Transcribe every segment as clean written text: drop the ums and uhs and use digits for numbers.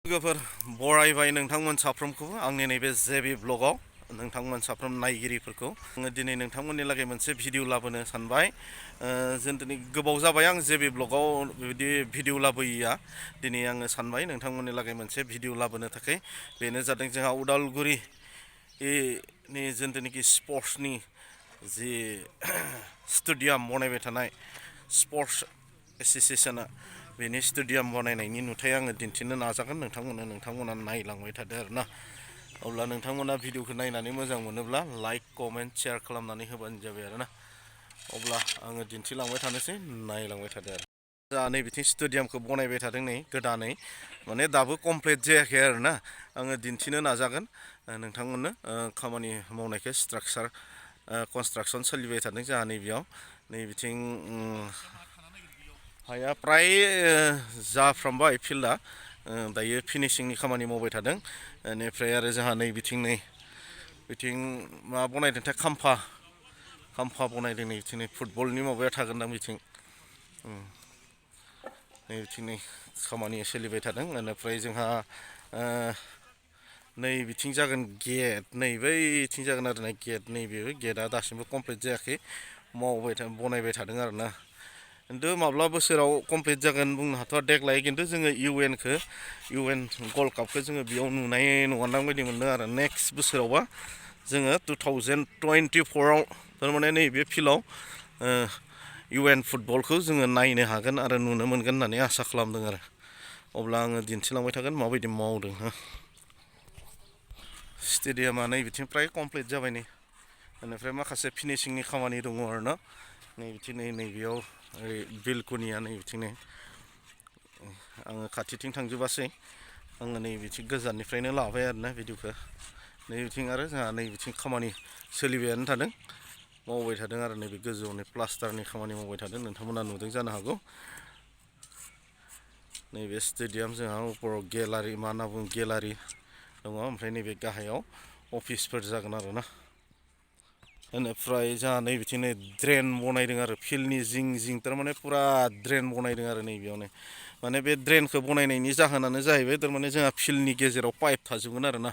लोगोफोर बरायबाय नोंथांमोन साफ्रोमखौबो आंनि नैबे जेबि ब्लगाव नोंथांमोन साफ्रोम नायगिरिफोरखौ आङो दिनै नोंथांमोननि लागै मोनसे भिडिअ लाबोनो सानबाय। जों दिनै गोबाव जाबाय आं जेबि ब्लगाव बिदि भिडिअ लाबोयैया दिनै आङो सानबाय नोंथांमोननि लागै मोनसे भिडिअ लाबोनो थाखाय बेनो जादों जोंहा उदालगुरि नि जिथुनाखि स्पर्ट्सनि जि स्टेडियाम बनायबाय थानाय स्पर्ट्स एस'सियेसना बेनि स्टेडियाम बनायनायनि नुथाय आङो दिन्थिनो नाजागोन नोंथांमोना नायलांबाय थादो आरोना। अब्ला नोंथांमोना भिडिअखौ नायनानै मोजां मोनोब्ला लाइक कमेन्ट शेयार खालामनानै होबानो जाबाय आरोना। अब्ला आङो दिन्थिलांबाय थानोसै नायलांबाय थादो आरो। जोंहा नै बिथिं स्टेडियामखौ बनायबाय थादों नै गोदानै माने दाबो कमप्लिट जायाखै आरोना। आङो दिन्थिनो नाजागोन नोंथांमोननो खामानि मावनायखौ स्ट्राकचार कनस्ट्राकसन सोलिबाय थादों जोंहा नैबेयाव नै बिथिं हाया फ्राय जाफ्रामबाय फिल्डआ दायो फिनिशिंनि खामानि मावबाय थादों। बेनिफ्राय आरो जोंहा नै बिथिं मा बनायदोंथाय खाम्फा बनायदों नै बिथिं फुटबलनि माबाया थागोनदां बिथिं नै बिथिं खामानि सोलिबाय थादों। बेनिफ्राय जोंहा नै बिथिं जागोन गेट नै बैथिं जागोन आरोना गेट नैबे गेटआ दासिमबो कमप्लिट जायाखै बनायबाय थादों आरोना। खिन्थु माब्ला बोसोराव कमप्लिट जागोन बुंनो हाथ'आ देग्लाय खिन्थु जोङो इउ एन गल्ड कापखौ जोङो बेयाव नुनाय नङादां बायदि मोनदों आरो नेक्स्ट बोसोरावबा जोङो 2024आव थारमाने नैबे फिल्डआव इउ एन फुटबलखौ जोङो नायनो हागोन आरो नुनो मोनगोन होननानै आसा खालामदों आरो। अब्ला आङो दिन्थिलांबाय थागोन माबायदि मावदों स्टेडियामा नै बिथिं फ्राय कमप्लिट जाबाय नै बेनिफ्राय माखासे फिनिशिंनि खामानि दङ आरोना। नै बिथिं नैबेयाव ओरै बेलकनिया नै बिथिं आङो खाथिथिं थांजोबासै आङो नै बिथिं गोजाननिफ्रायनो लाबाय आरोना भिडिअखौ। नै बिथिं आरो जोंहा नै बिथिं खामानि सोलिबायानो थादों मावबाय थादों आरो नैबे गोजौनि प्लास्टारनि खामानि मावबाय थादों नोंथांमोना नुदों जानो हागौ। नैबे स्टेडियाम जोंहा उपराव गेलारि मा होनना बुङो गेलारि दङ ओमफ्राय नैबे गाहायाव अफिसफोर जागोन आरोना। बेनिफ्राय जोंहा नै बिथिं ड्रेन बनायदों आरो फिल्डनि जिं थारमाने फुरा ड्रेन बनायदों आरो नैबेयावनो माने बे ड्रेनखौ बनायनायनि जाहोनानो जाहैबाय थारमाने जोंहा फिल्डनि गेजेराव पाइप थाजोबगोन आरोना।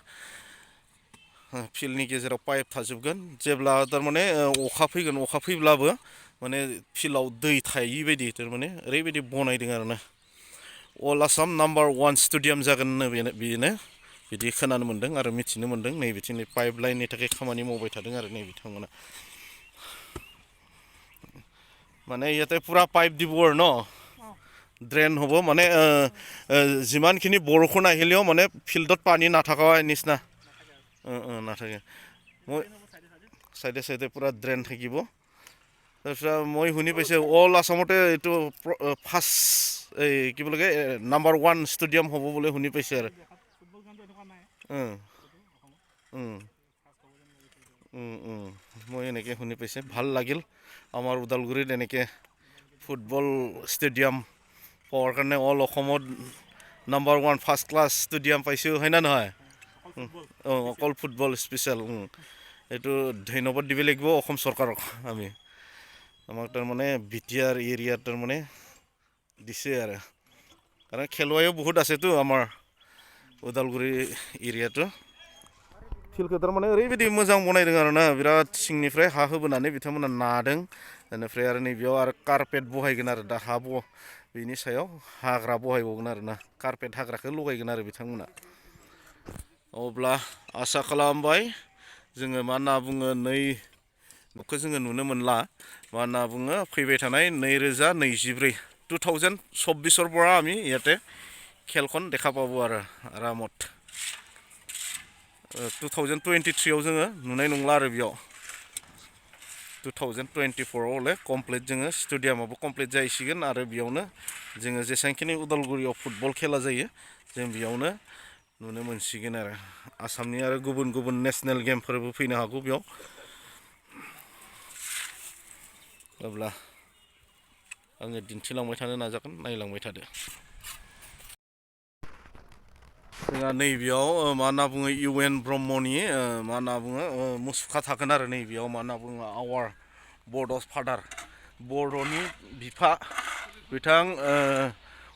फिल्डनि गेजेराव पाइप थाजोबगोन जेब्ला थारमाने अखा फैगोन अखा फैब्लाबो माने फिल्डआव दै थायि बायदि थारमाने ओरैबायदि बनायदों आरोना। अल आसाम नाम्बार 1 स्टेडियाम जागोननो बेनो बिदि खोनानो मोन्दों आरो मिथिनो मोन्दों नै बिथिं पाइप लाइननि थाखाय खामानि मावबाय थादों आरो नै बिथांमोना মানে ইয়াতে পুৰা পাইপ দিব আৰু ন ড্ৰেইন হ'ব মানে যিমানখিনি বৰষুণ আহিলেও মানে ফিল্ডত পানী নাথাকা নিচিনা নাথাকে মই চাইডে চাইডে পুৰা ড্ৰেইন থাকিব। তাৰপিছত মই শুনি পাইছোঁ অল আসামতে এইটো ফাৰ্ষ্ট এই কি বুলি কয় নাম্বাৰ 1 ষ্টেডিয়াম হ'ব বুলি শুনি পাইছোঁ আৰু মই এনেকৈ শুনি পাইছোঁ ভাল লাগিল আমাৰ ওদালগুৰিত এনেকৈ ফুটবল ষ্টেডিয়াম পোৱাৰ কাৰণে অল অসমত নাম্বাৰ 1 ফাৰ্ষ্ট ক্লাছ ষ্টেডিয়াম পাইছোঁ হয় না নহয়। অকল ফুটবল স্পেচিয়েল এইটো ধন্যবাদ দিব লাগিব অসম চৰকাৰক আমি আমাক তাৰমানে বি টি আৰ এৰিয়াত তাৰমানে দিছে আৰু কাৰণ খেলুৱৈও বহুত আছেতো আমাৰ उदालगुरि एरियाथ' फिल्डखौ थारमाने ओरैबायदि मोजां बनायदों आरोना बिराद सिंनिफ्राय हा होबोनानै बिथांमोना नादों बेनिफ्राय आरो नैबेयाव आरो कारपेट बहायगोन आरो दा हा बेनि सायाव हाग्रा बहायबावगोन आरोना कारपेट हाग्राखौ लगायगोन आरो बिथांमोना। अब्ला आसा खालामबाय जोङो मा होनना बुङो बेखौ जोङो नुनो मोनला मा होनना बुङो फैबाय थानाय 2024 পৰা আমি ইয়াতে খেলখন দেখা পাব আৰু आरामत 2023आव जोङो नुनाय नंला आरो बेयाव 2024आव हले कमप्लिट जोङो स्टेडियामाबो कमप्लिट जाहैसिगोन आरो बेयावनो जोङो जेसेबांखिनि उदालगुरियाव फुटबल खेला जायो जों बेयावनो नुनो मोनसिगोन आरो आसामनि आरो गुबुन गुबुन नेसनेल गेमफोरबो फैनो हागौ बेयाव। अब्ला आङो दिन्थिलांबाय थानो नाजागोन नायलांबाय थादो। जोंहा नैबेयाव मा होनना बुङो इउ एन ब्रह्मनि मा होनना बुङो मुसुखा थागोन आरो नैबेयाव मा होनना बुङो आवार बड' फादार बर'नि बिफा बिथां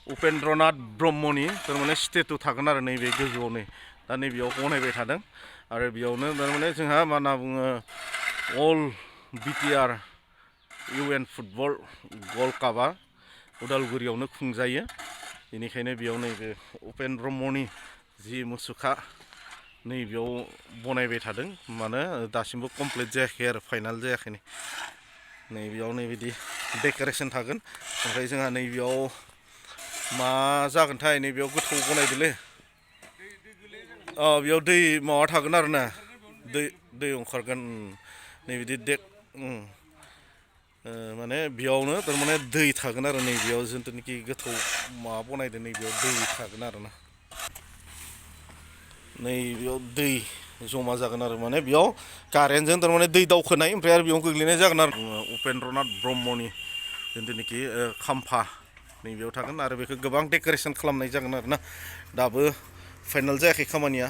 उपेन्द्रनाथ ब्रह्मनि थारमाने स्टेटु थागोन आरो नैबे गोजौआवनो दा नैबेयाव बनायबाय थादों आरो बेयावनो थारमाने जोंहा मा होनना बुङो अल बिटिआर UN फुटबल वर्ल्ड कापआ उदालगुरियावनो खुंजायो बेनिखायनो बेयाव नैबे उपेन्द्र ब्रह्मनि जि मुसुखा नैबेयाव बनायबाय थादों मानो दासिमबो कमप्लिट जायाखै आरो फाइनाल जायाखै नैबेयाव नैबिदि डेक'रेसन थागोन ओमफ्राय जोंहा नैबेयाव मा जागोनथाय नैबेयाव गोथौ बनायदोलै बेयाव दै माबा थागोन आरो ना दै ओंखारगोन नैबिदि देक माने बेयावनो थारमाने दै थागोन आरो नैबेयाव जिथुनाखि गोथौ माबा बनायदों नैबेयाव दै थागोन आरो ना नैबेयाव दै जमा जागोन आरो माने बेयाव कारेन्टजों थारमाने दै दावखोनाय ओमफ्राय आरो बेयाव गोग्लैनाय जागोन आरो उपेन्द्रनाथ ब्रह्मनि जिथुनाखि खाम्फा नैबेयाव थागोन आरो बेखौ गोबां डेक'रेसन खालामनाय जागोन आरो ना दाबो फाइनाल जायाखै खामानिया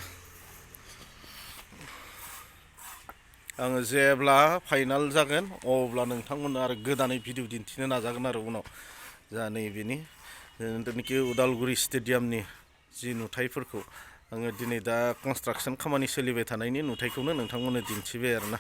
आङो जेब्ला फाइनाल जागोन अब्ला नोंथांमोननो आरो गोदानै भिडिअ दिन्थिनो नाजागोन आरो उनाव जा नैबेनि जिथुनाखि उदालगुरि स्टेडियामनि जि नुथायफोरखौ आङो दिनै दा कनस्ट्राक्सन खामानि सोलिबाय थानायनि नुथायखौनो नोंथांमोननो दिन्थिबाय आरो ना